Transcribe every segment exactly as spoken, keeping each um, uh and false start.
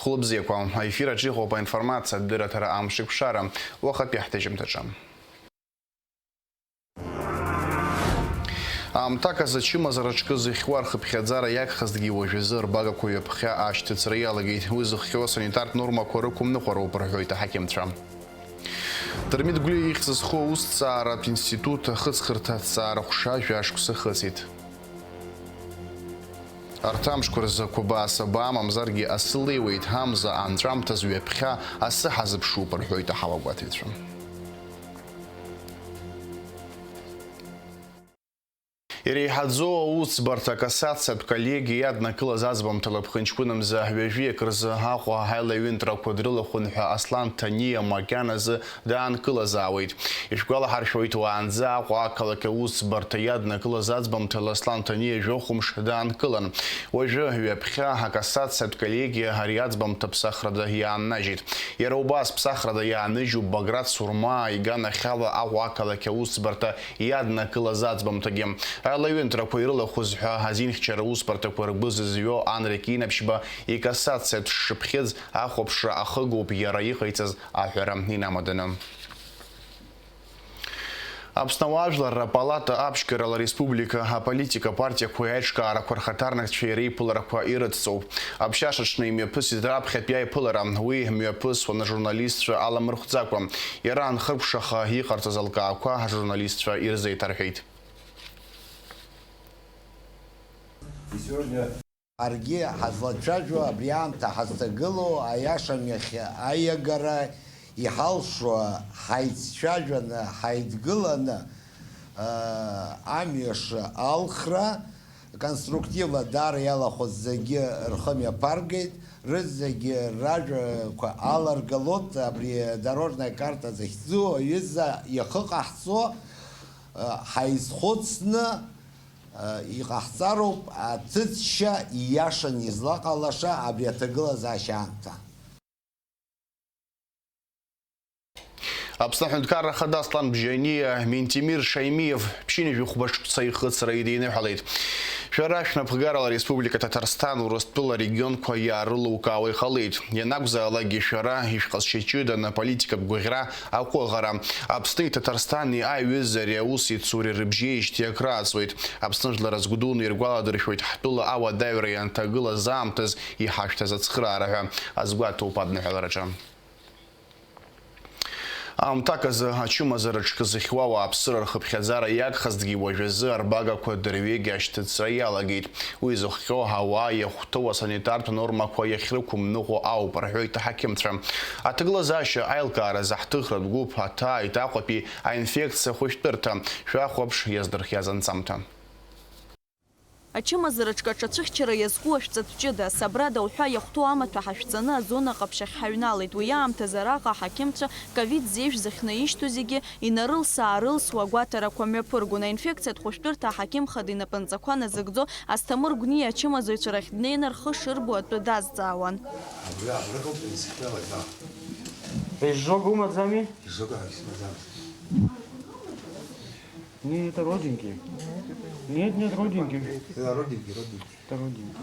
Хәылбзиақәа, аефир аҿы иҟоуп аинформациатә дырраҭара Амшеиқәшара, уахатәи ҳҭыжьымҭаҿы. Аамҭак азы ачымазара аҿкы зыхьуа рхыԥхьаӡара иагхазҭгьы уажәазы рбагақәа ҩаԥхьа ашьҭыҵра иалагеит. Уи зыхҟьо асанитартә нормақәа рықәымныҟәароуп, рҳәоит аҳақьымцәа. Дырмит Гәлиа ихьӡ зху аусҭҵааратә институт ахыҵхырҭа аҭҵаара ҟәша жәа-шықәса хыҵит. Арҭ амшқәа рзы Қәабаа-Сабаа, мамзаргьы асы леиуеит, ҳамза анҵәамҭазы ҩаԥхьа асы ҳазыԥшуп, рҳәоит аҳауагәаҭаҩцәа. Иреиҳаӡоу аусӡбарҭа акассациатә коллегиа иаднакылаз аӡбамҭала ԥхынҷкәынамза ҩажәи акы рзы Аҟәа аилаҩынтрақәа дрылахәын ҳәа Аслан Ҭаниа макьаназы даанкылазаауеит. Ишәгәалаҳаршәоит, уаанӡа Аҟәа ақалақь аусӡбарҭа иаднакылаз аӡбамҭала Аслан Ҭаниа жәохәымш даанкылан. Уажәы, ҩаԥхьа, акассациатә коллегиа ари аӡбамҭа ԥсахрада иааннажьит. Иара убас ԥсахрада иааныжьуп Баграт Сурмаа иганахьала Аҟәа ақалақь аусӡбарҭа иаднакылаз аӡбамҭагьы. Аилаҩынтрақәа ирылахәыз ҳәа азинхьчара усбарҭақәа ргәы зызҩо Анрик Инаԥшьба икассациатә шыԥхьыӡ ахәаԥшра ахыгоуп иара иҟаиҵаз аҳәара инамаданы. Аԥсны ауаажәларра апалата аԥшьгарала ареспублика аполитика партиақәеи аиҿкаарақәа рхаҭарнакцәеи реиԥыларақәа ирыцҵоуп. Аԥшьашаҽны имҩаԥысит раԥхьатәи аиԥылара, уи мҩаԥысуан ажурналистцәа аламырхәӡакәа. Иара анхыркәшаха иҟарҵаз алкаақәа ажурналистцәа ирзеиҭарҳәеит. Ҳаргьы ҳазлацәажәо абри аамҭа ҳазҭагылоу аиаша мҩахь аиагара иҳалшо, ҳаицәажәаны, ҳаидгыланы, аа, амҩаша алхра, конструктивла даара иалахәыз зегьы рхы мҩаԥаргеит, рызегьы ражәақәа аларгалоит, абри дорожная карта захьӡу аҩыза ихы ҟаҳҵо, аа, ҳаизхәыцны, Иҟаҳҵароуп аҭыҵшьа ииашаны излаҟалаша абри аҭагылазаашьа аамҭа. Аԥсны аҳәынҭқарра Ахада Аслан Бжьаниа Минтимир Шаимиев ԥшьынҩажәи хәба шықәса ихыҵра идиныҳәалеит. Шәара шәнапхгарала Республика Ҭаҭарсҭан Урыстәыла арегионқәа иаарылукаауа иҟалеит. Ианакәзаалакгьы шәара ишәҟазшьа ҷыданы аполитикатә гәаӷьра аҟәыӷара, Аԥсни Ҭаҭарсҭани аиҩызареи аусеицуреи рыбжьеижьҭеи акрааҵуеит. Аԥсны жәлар азгәдуны иргәаладыршәоит ҳтәыла ауадаҩра ианҭагылаз аамҭаз иҳашәҭаз ацхыраара ҳәа азгәаҭоуп адныҳәалараҿы. Аамҭак азы ачымазара аҿкы зыхьуа ауааԥсыра рхыԥхьаӡара иагхазҭгьы уажәазы арбагақәа дырҩегьых ашьҭыҵра иалагеит. Уи зыхҟьо ауаа иахәҭоу асанитартә нормақәа иахьрықәымныҟәо ауп, рҳәоит аҳақьымцәа. Аҭагылазаашьа аилкааразы ҳҭыхратә гәыԥ аҭааит Аҟәатәи аинфекциа ахәышәтәырҭа. Шәахәаԥш иаздырхиаз анҵамҭа. Ачымазараҿ аҽацәыхьчара иазку ашәҵатә ҷыда, Сабрада уҳәа иахәҭоу амаҭәа ҳашәҵаны азона ҟаԥшь ахь ҳаҩналеит. Уи аамҭазы араҟа аҳақьымцәа ковид зеижә зыхьнаишьҭу зегьы инарылс-аарылсуа агәаҭарақәа мҩаԥыргон. Аинфекциатә хәышәтәырҭа аҳақьым хада инапынҵақәа назыгӡо Асҭамыр Гәниа ачымазаҩцәа рахь днеины рхы шырбо атәы дазҵаауан. Абри, абри ыҟоуп, принципиала, да. Изжога умаӡами? Изжога ҳәа исымаӡамызт. Не, это родинки. Нет, нет, родинки. Да, родинки, родинки. Это родинки.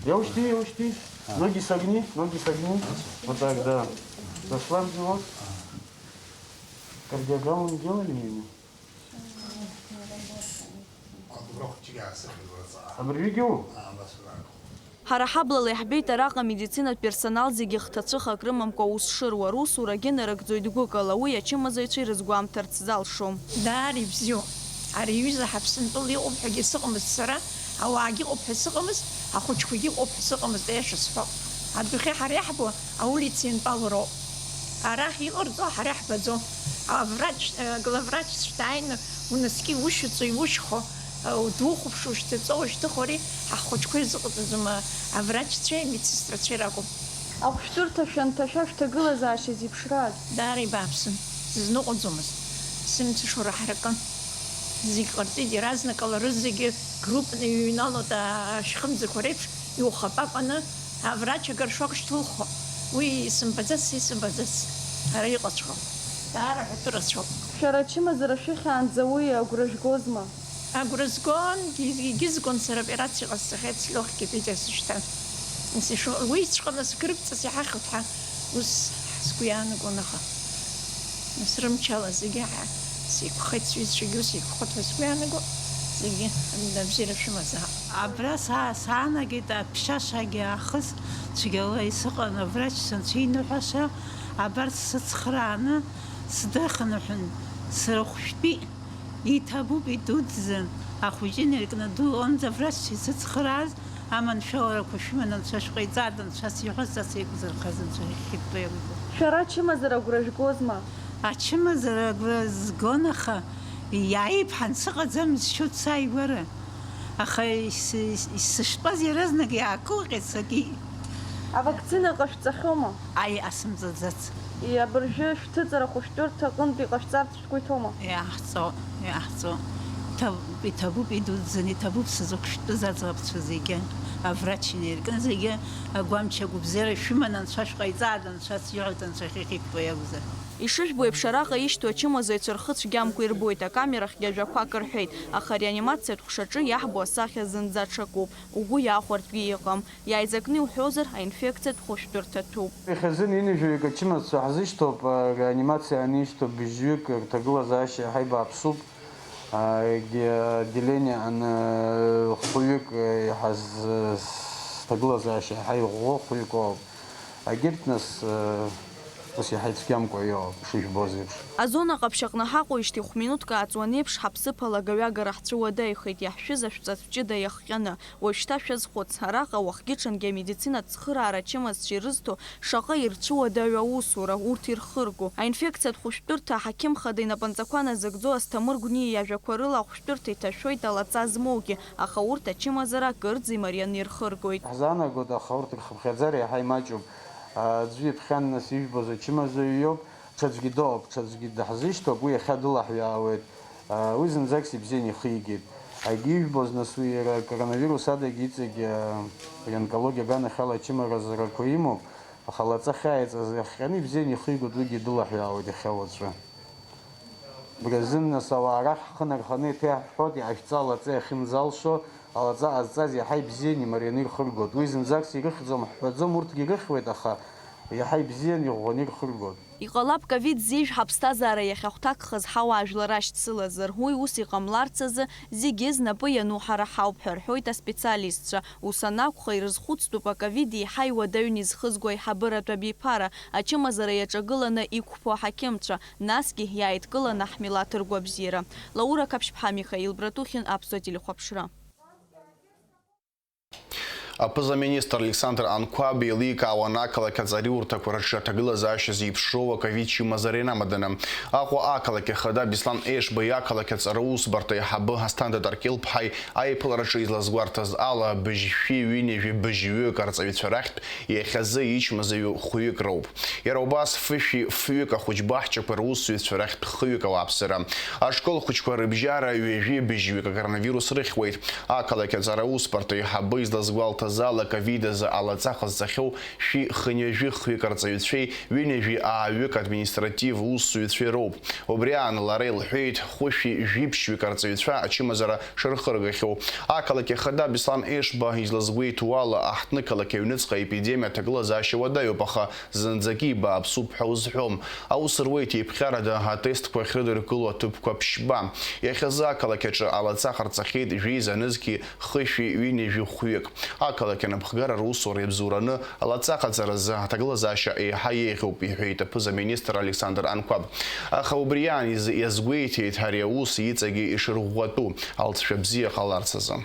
Я учти, я учти. А. Ноги согни, ноги согни. Вот так, да. Расслабь живот. Кардиограмму не делали ему? Абыржәгьы? Ҳара ҳаблала иаҳбеит араҟа амедицинатә персонал зегьы хҭацәыхак рымамкәа аус шыруа, русурагьы нарыгӡоит гәыкала, уи ачымазаҩцәа ирызгәамҭарц залшом. Даара ибзиоуп. Ари аҩыза Ҳаԥсынтәыла иҟоуп ҳәагьы сыҟамызт сара, ауаагьы ыҟоуп ҳәа сыҟамызт, ахәыҷқәагьы ыҟоуп ҳәа сыҟамызт, аиаша сҳәап. Адәахьы ҳара иаҳбо аулица иантәалароуп. Арахь иҟарҵо ҳара иаҳбаӡом. Аврач, э, главврачцәа дааины унаскьа иушьаҵо, иушьхо, э, духәаԥшуа, ушьҭаҵо, ушьҭыхо, ари ҳахәыҷқәа ирзыҟаҵаӡом, э, аврачцәеи амедсестрацәеи ракәым. Ахәшәтәырҭа шәанҭашәа шәҭагылазаашьа зеиԥшраз? Даара ибааԥсын, сызныҟәаӡомызт. Сымцашоура ҳаракын. Зегь ҟарҵеит, иаразнакала рызегьы группны иҩналоит, а-, ашьхымӡақәа реиԥш, иухапапаны, аврач агаршәак шьҭылхуа. Уи исымбаӡац, исымбаӡац, ара иҟаҵәҟьоу. Даара ҳәатәы рацәоуп. Шәара ачымазара шәыхьаанӡа уи агәра жәгозма? Агәра згон, егьызгон, сара операциа ҟасҵахьеит, слёгкий Витиа сышьҭан. Нас ишо-, уиҵәҟьа нас грыԥҵас иҳахьуп ҳәа ус сгәы иаанагон, аха нас рымчала зегьы ҳа-, сеиқәхеит, сҩызцәагьы ус еиқәхоит ҳәа сгәы иаанаго, зегьы абзиара шәымазаап. Абра са-, саанагеит, аԥшьашагьы аахыс цәгьала исыҟан, аврач санцәиныҳәаша, абарҭ сыцхрааны сдәы ахынҳәын, сара хәшәтәи. Иҭабуп, идуӡӡан, ахәыҷы инаркны дыҟаанӡа аврачцәа исыцхрааз аманшәаларақәа шәыманы Анцәа шәҟаиҵааит, Анцәа сиҳәаз са сеиқәзырхаз Анцәа ихьыдтәа иакәзар. Шәара ачымазара агәра жәгозма? Ачымазара агәра згон, аха иааиԥҳан сыҟаӡамызт, сшьоит сааигәара. Аха ис-, ис-, сыштәаз иаразнак иаакылҟьеит, сакит. Авакцина ҟашәҵахьоума? Аи, асымҵаӡац. И, абыржәы шәҭыҵра ахәышәтәырҭа аҟынтә иҟашәҵарц шәгәы иҭоума? Иаҳҵо, иаҳҵо. Иҭаб-, иҭабуп, идуӡӡан иҭабуп, сызхәышәтәыз аӡӷабцәа зегьы, аврач инаркны зегьы агәамч агәыбзиара шәыманы Анцәа шәҟаиҵааит, Анцәа сиҳәоит, Анцәа ахьихьыгтәу иакәзар. Ишыжәбо еиԥш, араҟа ишьҭоу ачымазаҩцәа рхы цәгьамкәа ирбоит, акамерахьгьы ажәақәак рҳәеит, аха ареанимациатә ҟәшаҿы иаҳбо асахьа зынӡа ҽакуп, угәы иахәартәгьы иҟам. Иааизакны иуҳәозар, аинфекциатә хәышәтәырҭа ҭәуп. Иахьазын ҩынҩажәаҩык ачымазцәа ҳзышьҭоуп, реанимациа анишьҭоу быжьҩык, рҭагылазаашьа иаҳа ибааԥсуп. Егьи отделениаҟны хәҩык, иаҳаз сҭагылазаашьа иаҳа иӷәӷәоу хәҩык ауп. Егьырҭ, нас, ус иаҳа ицәгьамкәа иоуп, ишыжәбоз еиԥш. Азона ҟаԥшь аҟны ҳаҟоижьҭеи хә-минуҭк ааҵуан еиԥш, ҳаԥсыԥ алагаҩагара ҳцәыуадаҩхеит, иаҳшәыз ашәҵатә ҷыда иахҟьаны. Уажәшьҭа шәазхәыц, араҟа уахгьы-ҽынгьы амедицинатә цхыраара ачымазцәа ирызҭо шаҟа ирцәыуадаҩу аусура, урҭ ирхырго. Аинфекциатә хәышәтәырҭа аҳақьым хада инапынҵақәа назыгӡо Асҭамыр Гәниа иажәақәа рыла, ахәшәтәырҭа иҭашәоит алаҵа змоугьы, аха урҭ ачымазара акырӡа имарианы ирхыргоит. Иаҳзаанагоит, аха урҭ рхыԥхьаӡара иаҳа имаҷуп. Аӡәы иԥхьан, нас, ижәбоз ачымазаҩ иоуп, ҽаӡәгьы дыҟоуп, ҽаӡәгьы даҳзышьҭоуп, уи иахьа дылаҳәаауеит. Уи зынӡак ибзианы ихигеит. Егьи ижәбоз, нас, уи иара акоронавирус адагьы иҵегь, а, рионкологиа аганахьала ачымазарақәа имоуп, аха лаҵа ахьааиҵаз иахҟьаны ибзианы ихигоит, уигьы дылаҳәаауеит иахьа уаҵәы. Убри азын, нас, ауаа рахь ҳхы нарханы еиҭа иаҳҳәоит, иаашәҵа алаҵа иахьынӡалшо, алаҵа ҟазҵаз иаҳа ибзианы имарианы ирхыргоит. Уи зынӡак ирыхьӡом ҳҳәаӡом, урҭгьы ирыхьуеит, аха иаҳа ибзианы иӷәӷәаны ирхыргоит. Иҟалап, ковид зежә ҳаԥсҭазаара иахьахәҭакхаз ҳауаажәлар ашьцылазар. Уи ус иҟамларц азы зегьы знапы иану ҳара ҳауп ҳәа рҳәоит аспециалистцәа. Ус анакәха, ирызхәыцтәуп аковид еиҳа иуадаҩны изхызго аиҳабыратә абиԥара, ачымазара иаҿагыланы иқәԥо аҳақьымцәа, насгьы иааидкыланы ҳмилаҭ ргәабзиара. Лаура Қаԥшьԥҳа, Михаил Братухин, Аԥсуа телехәаԥшра. Аԥыза-министр Александр Анқәаб еиликаауан ақалақь аҵараиурҭақәа рҿы аҭагылазаашьа зеиԥшроу аковид чымазара инамаданы. Аҟәа ақалақь ахада Беслан Ешба иақалақь аҵара усбарҭа аиҳабы Асҭанда Таркьыл-ԥҳаи аиԥылараҿы излазгәарҭаз ала, быжьшәи ҩынҩажәи быжьҩык арҵаҩцәа рахьтә иахьазы ичмазаҩу хәҩык роуп. Иара убас фышәи фҩык ахәыҷбаҳчақәа русзуҩцәа рахьтә хҩык ауааԥсыра. Ашкол хәыҷқәа рыбжьара ҩажәи быжьҩык акоронавирус рыхьуеит. Ақалақь аҵара усбарҭа аиҳабы излазгәалҭаз ала, ковид азы алаҵа ҟазҵахьоу шәи хынҩажәи хҩык арҵаҩцәеи ҩынҩажәи ааҩык административ усзуҩцәеи роуп. Убри аан лара илҳәеит, хәышәи жәиԥшьҩык арҵаҩцәа ачымазара шырхыргахьоу. Ақалақь ахада Беслан Ешба излазгәеиҭо ала, аҳҭнықалақь аҩныҵҟа аепидемиа аҭагылазаашьа уадаҩуп, аха зынӡагьы ибааԥсуп ҳәа узҳәом. Аус руеит еиԥҟьарада атестқәа ахьрыдыркыло аҭыԥқәа ԥшьба. Иахьазы ақалақь аҿы алаҵа ҟарҵахьеит жәеиза нызқьи хышәи ҩынҩажәи хәҩык. Ақалақь анапхгара русура иабзоураны алаҵа ҟаҵаразы аҭагылазаашьа еиҳа еиӷьуп, иҳәеит аԥыза-министр Александр Анқәаб. Аха убри аан изы иазгәеиҭеит ари аус иҵегьы ишырӷәӷәатәу алҵшәа бзиа ҟаларц азы.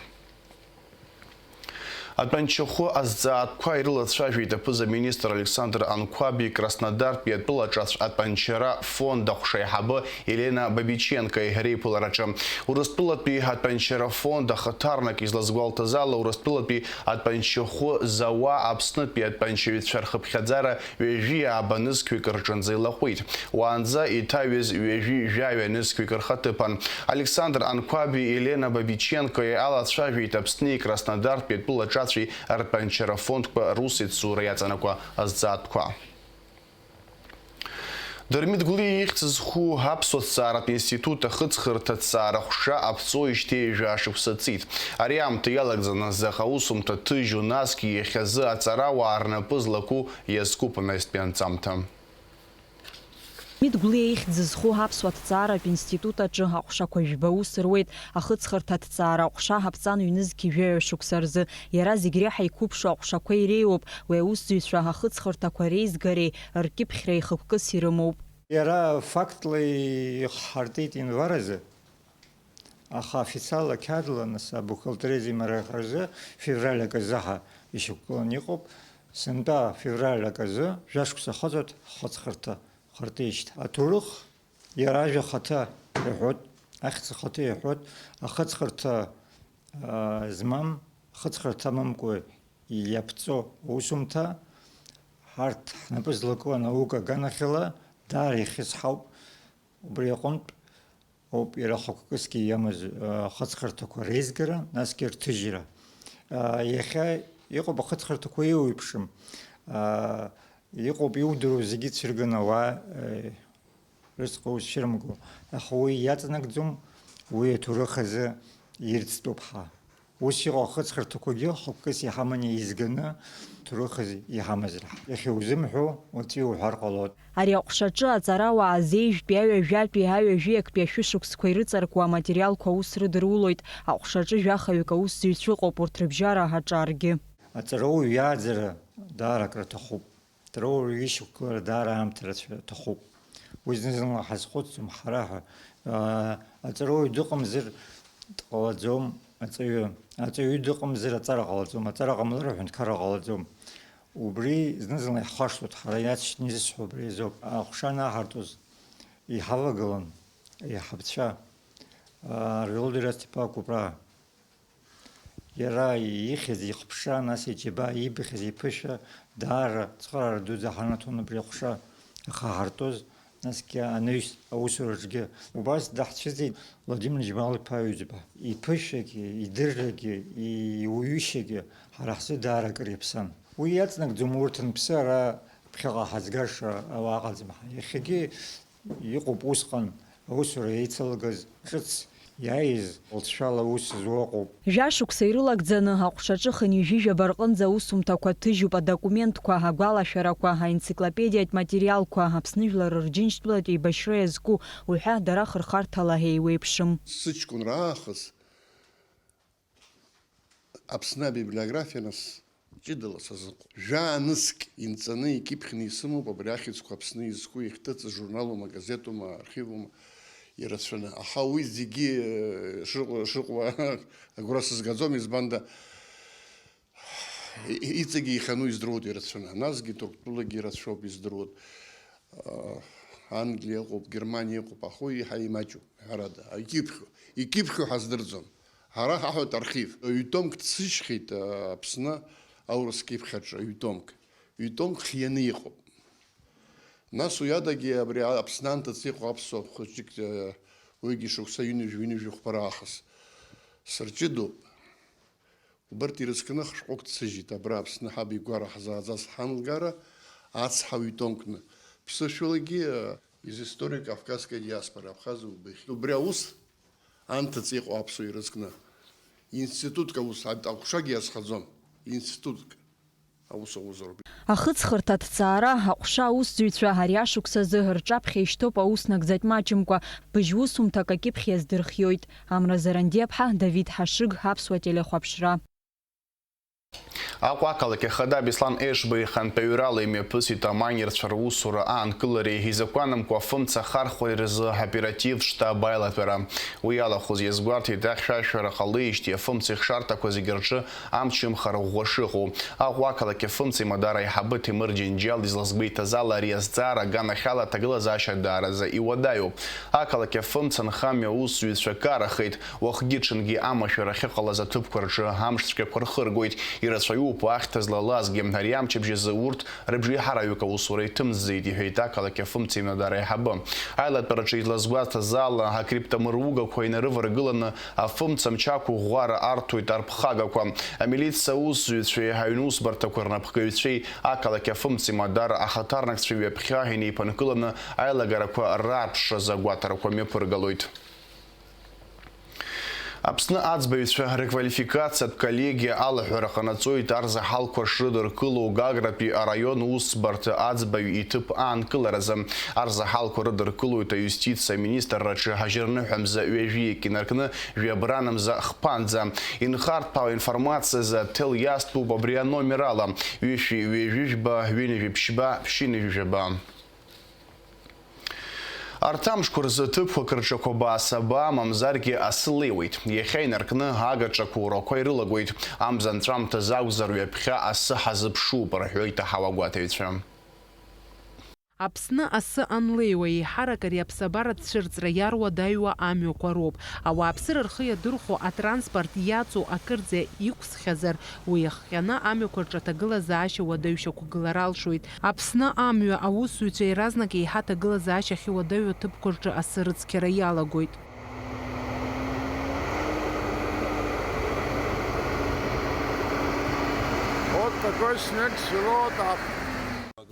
Атәанчахәы азҵаатәқәа ирылацәажәеит аԥыза-министр Александр Анқәаби Краснодартәи атәылаҿацә атәанчара фонд аҟәша аиҳабы Елена Бабиченкои реиԥылараҿы. Урыстәылатәи атәанчара фонд ахаҭарнак излазгәалҭаз ала, Урыстәылатәи атәанчахәы зауа Аԥснытәи атәанчаҩцәа рхыԥхьаӡара ҩажәи ааба нызқьҩык рҿынӡа илаҟәит. Уаанӡа иҭаҩыз ҩажәи жәаҩа нызқьҩык рхаҭыԥан. Александр Анқәаби Елена Бабиченкои алацәажәеит Аԥсни Краснодартәи атәылаҿацәеи ртәанчара фондқәа русеицура иаҵанакуа азҵаатәқәа. Дырмит Гәлиа ихьӡ зху аԥсуа ҭҵааратә институт ахыҵхырҭа ҭҵаара ҟәша аԥҵоижьҭеи жәа шықәса ҵит. Ари аамҭа иалагӡаны заҟа усумҭа ҭыжьу, насгьы иахьазы аҵарауаа рнапы злаку иазкуп анаҩстәи анҵамҭа. Дырмит Гәлиа ихьӡ зху аԥсуа ҭҵааратә институт аҿы аҟәшақәа жәба ус руеит, ахыҵхырҭа ҭҵаара аҟәша аԥҵан ҩнызқь жәаҩа шықәса рзы. Иара зегь реиҳа иқәыԥшу аҟәшақәа иреиуоуп, уи аусзуҩцәа ахыҵхырҭақәа реизгареи ркьыԥхьреи хықәкыс ирымоуп. Иара фактла ихҳартит январ азы, аха официалла қьаадла, нас, абухгалтериа зегь мара рзы февраль аказы ҳәа ишьақәгыланы иҟоуп. Сынтәа февраль аказы жәашықәса ахыҵуеит ҳхыҵхырҭа хыртеижьҭеи. Аҭоурых иара ажәа ахаҭа иҳәоит, ахьӡ ахаҭа иҳәоит, ахыҵхырҭа, аа, змам, хыҵхырҭа амамкәа иаԥҵо аусумҭа, ҳарҭ ҳнапы злаку анаука аганахьала даара ихьысҳауп. Убри аҟынтә ауп иара хықәкысгьы иамаз, аа, ахыҵхырҭақәа реизгара, насгьы рҭыжьра. Аа, иахьа иҟоуп ахыҵхырҭақәа еиуеиԥшым. Аа, иҟоуп иудыруа зегьы цәырганы ауаа, э, рызҟы узшьырымго, аха уи иаҵанакӡом, уи аҭоурых азы ирӡтәуп ҳа. Ус иҟоу ахыҵхырҭақәагьы хықәкыс иҳаманы еизганы, ҭоурых азы иҳамазар ҳа. Иахьа узымҳәо, уаҵәы иуҳәар ҟалоит. Ари аҟәшаҿы аҵарауаа зеижәтәи аҩажәатәи аҩажәи актәи ашәышықәсқәа ирыҵаркуа аматериалқәа аус рыдырулоит. Аҟәшаҿы жәахаҩык аусзуҩцәа ыҟоуп урҭ рыбжьара аҿаргьы. Аҵарауаҩ иааӡара даара акры аҭахуп. Аҵарауаҩ ишьақәгылара даара аамҭа рацәа аҭахуп. Уи зны-зынла ҳазхәыцӡом ҳара ҳәа. Аа, аҵарауаҩ дыҟамзар дҟалаӡом аҵаҩы. Аҵаҩы дыҟамзар аҵара ҟалаӡом. Аҵара ҟамлар аҳәынҭқарра ҟалаӡом. Убри зны-зынла иаҳхашҭуеит, ҳара иаҵшьны изысҳәо убри азоуп. Аҟәша анаҳартуаз иҳавагылан аиҳабцәа, аа, Равил Дырасҭиԥа Кәыпра. Иара ихьыз ихԥша, нас иџьабаа, ибӷьыз иԥышәа, даара цхыраара дуӡӡа ҳанаҭон убри аҟәша ахаҳартуаз, насгьы анаҩс аусураҿгьы. Убас даҳцәыӡит Владимир Џьмал-иԥа Аҩӡба. Иԥышәагьы, идыррагьы, иуаҩышьагьы ҳара ҳзы даара акыр иаԥсан. Уи иаҵанакӡом урҭ анԥсы ара ԥхьаҟа ҳазгаша ауаа ыҟаӡам ҳәа. Иахьагьы иҟоуп усҟан аусура еицалагаз, ҿыц иааиз лҵшәала аус зуа ыҟоуп. Жәашықәса ирылагӡаны аҟәшаҿы хынҩажәи жәаба рҟынӡа аусумҭақәа ҭыжьуп, адокументқәа, агәалашәарақәа, аенциклопедиатә материалқәа, Аԥсны жәлар рџьынџьтәылатә еибашьра иазку уҳәа дара хырхарҭала еиуеиԥшым. Сыҷкәынра аахыс Аԥсны абиблиографиа нас ҷыдала сазыҟоуп. Жәаа нызқь инҵаны икьыԥхьны исымоуп абри ахьӡқәа Аԥсны изку иахьҭыҵыз журналума, газетума, архивума ирацәаны. Аха уи зегьы, э, шыҟ-, шыҟоу агәра сызгаӡом, избанда, и-, иҵегьы ихьану издыруеит ирацәаны. Насгьы Ҭырқәтәылагьы ирацәоуп издыруеит. Англиа ыҟоуп, Германиа ыҟоуп, аха уи еиҳа имаҷуп, ҳәарада, икьыԥхьу, икьыԥхьу ҳаздырӡом. Ҳара ҳаҳәоит архив. Ҩ-томк дсышьхьеит, а, Аԥсны аурыс кьыԥхь аҿы, ҩ-томк. Ҩ-томк хианы иҟоуп. Нас уи адагьы абри Аԥсны анҭыҵ иҟоу аԥсуа хәыҷык, а, уигьы шықәса ҩынҩажәи ҩынҩажәи хәба раахыс сырҷыдоуп. Убарҭ ирызкны хшәҟәык дсыжьит, абра Аԥсны ҳаб игәара ҳзааӡаз ҳангара ацҳа ҩ-томкны, ԥсышәалагьы, э, из истории кавказской диаспоры, Абхазы убыхь. Убри аус анҭыҵ иҟоу аԥсуа ирызкны. Институтк аус, а-, аҟәшагьы иазхаӡом, институтк аус ауазароуп. Ахыҵхырҭа аҭҵаара аҟәша аусзуҩцәа ари ашықәсазы рҿаԥхьа ишьҭоуп аус нагӡатә маҷымкәа, быжь усумҭак акьыԥхь иаздырхиоит. Амра Зарандиаԥҳа, Давид Ҳашыг, Аԥсуа телехәаԥшра. Аҟәа ақалақь ахада Беслан Ешба ихантәаҩрала имҩаԥысит амайнерцәа русура аанкылареи изакәанамкәа афымца ахархәареи рзы аоперативтә штаб аилатәара. Уи иалахәыз иазгәарҭеит, ахьшәашәара ҟалеижьҭеи афымца ихшарҭақәа зегьы рҿы амчымхара ӷәӷәа шыҟоу. Аҟәа ақалақь афымца имадара аиҳабы Ҭемыр Џьанџьал излазгәеиҭаз ала, ари азҵаара аганахьала аҭагылазаашьа даараӡа иуадаҩуп. Ақалақь афымца нхамҩа аусзуҩцәа карахеит. Уахгьы-ҽынгьы амашәыр ахьыҟалаз аҭыԥқәа рҿы амш цәгьақәа рхыргоит. Ирацәаҩу Ахьҭа злалазгьы, ари амчыбжь азы урҭ рыбжеиҳараҩык аусура иҭымҵӡеит, иҳәеит ақалақь афымцеимадара аиҳабы. Аилатәараҿы излазгәаҭаз ала, акриптомыругақәа инарываргыланы афымца мчы ақәыӷәӷәара арҭоит арԥхагақәа. Амилициа аусзуҩцәеи аҩнусбарҭақәа рнапхгаҩцәеи ақалақь афымцеимадара ахаҭарнакцәа ҩаԥхьа инеиԥынкыланы аилагарақәа раарԥшразы агәаҭарақәа мҩаԥыргалоит. Аԥсны аӡбаҩцәа реквалификациатә коллегиа алаҳәара ҟанаҵоит арзаҳалқәа шрыдыркыло Гагратәи араион усбарҭа аӡбаҩ иҭыԥ аанкыларазы. Арзаҳалқәа рыдыркылоит аиустициа аминистрраҿы ажьырныҳәа мза ҩажәиак инаркны жәабран мза хԥанӡа. Инхарҭәаау информациазы аҭел иазҭоуп абри аномер ала, ҩышәи ҩажәи жәба, ҩынҩажәи ԥшьба, ԥшьынҩажәи жәаба. Арҭ амшқәа рзы ҭыԥқәак рҿы ақәабаа-сабаа, мамзаргьы асы леиуеит. Иахьа инаркны агаҿақәа урақәа ирылагоит. Амза анҵәамҭазы акәзар, ҩаԥхьа асы ҳазыԥшуп, рҳәоит аҳауагәаҭаҩцәа. Аԥсны асы анлеиуа, еиҳарак ари аԥсабаратә цәырҵра иаруадаҩуа амҩақәа роуп. Ауааԥсыра рхы иадырхәо атранспорт иаҵоу акырӡа иқәсхьазар, уи иахҟьаны амҩақәа рҿы аҭагылазаашьа уадаҩ шьақәгылар алшоит. Аԥсны амҩа аусзуҩцәа иаразнак еиҳа аҭагылазаашьа ахьуадаҩу аҭыԥқәа рҿы асы рыцқьара иалагоит. Вот такой снег село Атап.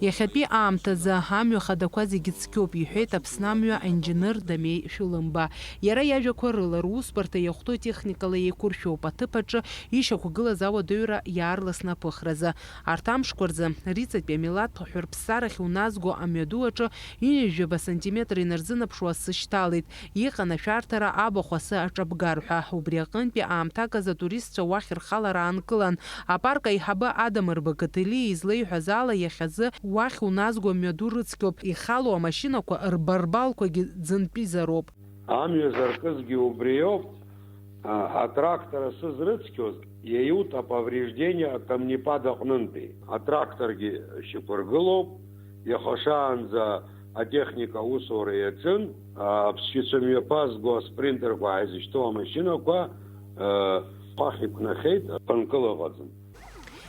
Иахьатәи аамҭазы амҩа хадақәа зегьы цқьоуп, иҳәеит Аԥсны амҩа аинџьыныр Дамеи Шәылымба. Иара иажәақәа рыла, русбарҭа иахәҭоу техникала еиқәыршәоуп, аҭыԥ аҿы ишьақәгылаз ауадаҩра иаарласны аԥыхразы. Арҭ амшқәа рзы, Риҵатәи амилаҭ ҳәырԥссарахь уназго амҩаду аҿы ҩынҩажәаба сантиметр инарзынаԥшуа асы шьҭалеит, иҟан ашәарҭара абахә асы аҿабгар ҳәа. Убри аҟынтәи аамҭак азы атуристцәа уахь рхалара аанкылан. Апарк аиҳабы Адамыр Бакатели излеиҳәаз ала, иахьазы уахь уназго амҩаду рыцқьоуп, ихало амашьынақәа рбарбалқәагьы ӡынтәизароуп. Амҩа заркызгьы убриоуп, а, атрактор асы зрыцқьоз иаиута повреждение камнепад аҟнынтәи. Атракторгьы шьақәыргылоуп, иаха шаанӡа атехника аусура иаҿын, а, аԥсшьацәа мҩаԥазго аспринтерқәа ааизышьҭоу амашьынақәа, а, хәахь иқәнахьеит, ԥынкыл ыҟаӡам.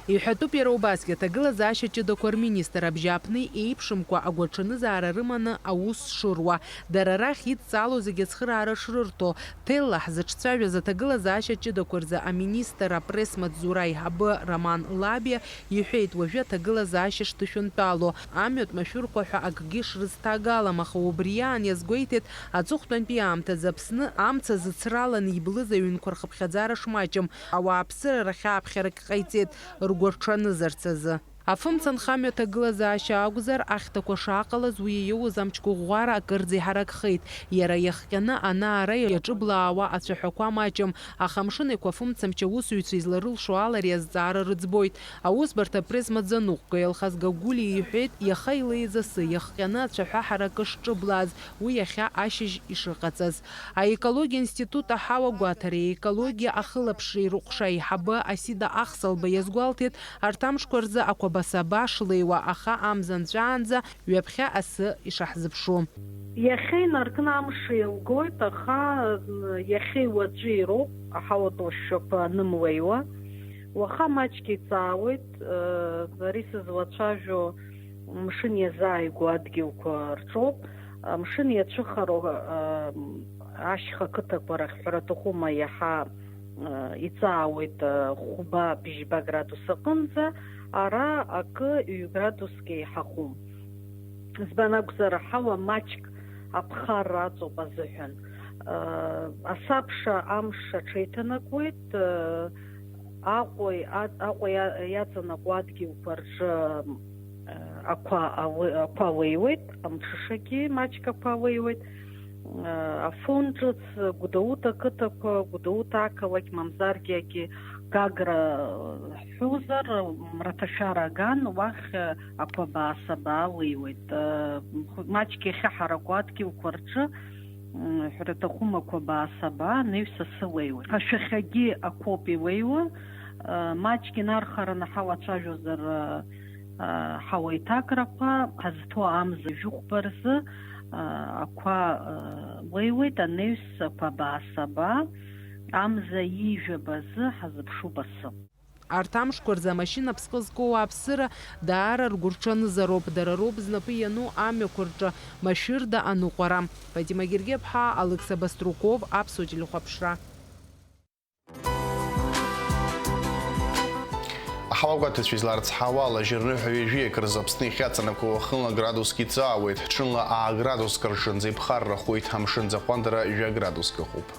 Иҳәатәуп иара убасгьы аҭагылазаашьа ҷыдақәа рминистр абжьааԥны еиԥшымкәа агәаҽанызаара рыманы аус шыруа, дара рахь идҵаало зегьы ацхыраара шрырҭо, ҭелла ҳзыҿцәажәаз аҭагылазаашьа ҷыдақәа рзы аминистр апресс-маҵзура аиҳабы Роман Лабиа иҳәеит, уажәы аҭагылазаашьа шҭышәынтәало, амҩатә машәырқәа ҳәа акгьы шрызҭагалам, аха убри аан иазгәеиҭеит, аҵыхәтәантәи аамҭазы Аԥсны амца зыцраланы иблыз аҩнқәа рхыԥхьаӡара шмаҷым, ауааԥсыра рахь ааԥхьарак ҟаиҵеит, ргәырҽанызарц азы. Афымца анхамҩа аҭагылазаашьа акәзар, ахьҭақәа шааҟалаз уи иоуз амч гәыӷәӷәара акырӡа иҳаракхеит. Иара иахҟьаны ана-ара иаҿыблаауа ацәаҳәақәа маҷым, аха Амшын Еиқәа афымцамч аусзуҩцәа изларылшо ала ари азҵаара рыӡбоит. Аусбарҭа апресс-маӡаныҟәгаҩ Алхас Гагулиа иҳәеит, иаха илеиз асы иахҟьаны ацәаҳәа ҳаракы шҿыблааз, уи иахьа ашьыжь ишыҟаҵаз. Аекологиа институт аҳауа гәаҭареи аекологиа ахылаԥшреи рыҟәша аиҳабы Асида Ахсалба иазгәалҭеит, арҭ амшқәа рзы ақәабасаба шлеиуа, аха амза нҵәаанӡа ҩаԥхьа асы ишаҳзыԥшу. Иахьа инаркны амш еилгоит, аха иахьеи уаҵәи роуп аҳауатә лашәақәа анымлеиуа. Уаха маҷк иҵаауеит, ари сызлацәажәо мшын иазааигәоу адгьылқәа рҿоуп. Амшын иацәыхароу, а, ашьха қыҭақәа рахь ҳәара аҭахума, иаҳа, а, иҵаауеит, а, хәба-бжьба градус аҟынӡа, ара акы ҩ градуск еиҳахәым. Избан акәзар, аҳауа маҷк аԥхарра аҵоуп азыҳәан. А, асабша амш аҽеиҭанакуеит, а, Аҟәеи, а-, Аҟәа иа-, иаҵанакуа адгьылқәа рҿы, э, ақәа ауе-, ақәа уеиуеит, амҽышагьы маҷк ақәа уеиуеит. Э, Афон ҿыц, Гәдоуҭа ақыҭақәа, Гәдоуҭа ақалақь, мамзаргьы егьи Гагра ҳәозар, мраҭашәара аган, уахь, э, ақәабаа-сабаа уеиуеит. Э, маҷк иахьаҳараку адгьылқәа рҿы, м, ҳәара аҭахума, ақәабаа-сабаа, анаҩс асы уеиуеит. Ашәахьагьы ақәоуп иуеиуа, э, маҷк инархараны ҳауацәажәозар, э, э, ҳауеиҭакрақәа ҳазҭоу амза жәохәба рзы, э, ақәа, э, уеиуеит, анаҩс ақәабаа-сабаа, амза ҩажәаба азы ҳазыԥшуп асы. Арҭ амшқәа рзы амашьына аԥсҟы зкуа ауааԥсыра даара ргәырҽанызароуп, дара роуп знапы иану амҩақәа рҿы машәырда аныҟәара. Фатима Гергеԥҳа, Алықьса Баструков, Аԥсуа телехәаԥшра. Аҳауа гәаҭацәа изларцҳауа ала, жьырныҳәа ҩажәи акы рзы Аԥсны иахьаҵанакуа уахынла градуск иҵаауеит, ҽынла аа градуск рҿынӡа иԥхаррахоит, амшын аӡы аҟәандара жәа градуск ыҟоуп.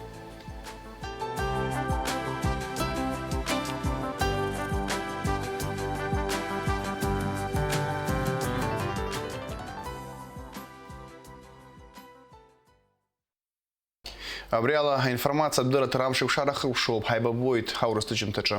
Абри ала аинформациатә дырраҭара амш еиқәшара хыркәшоуп, ҳаибабоит аурыс ҭыжьымҭаҿы.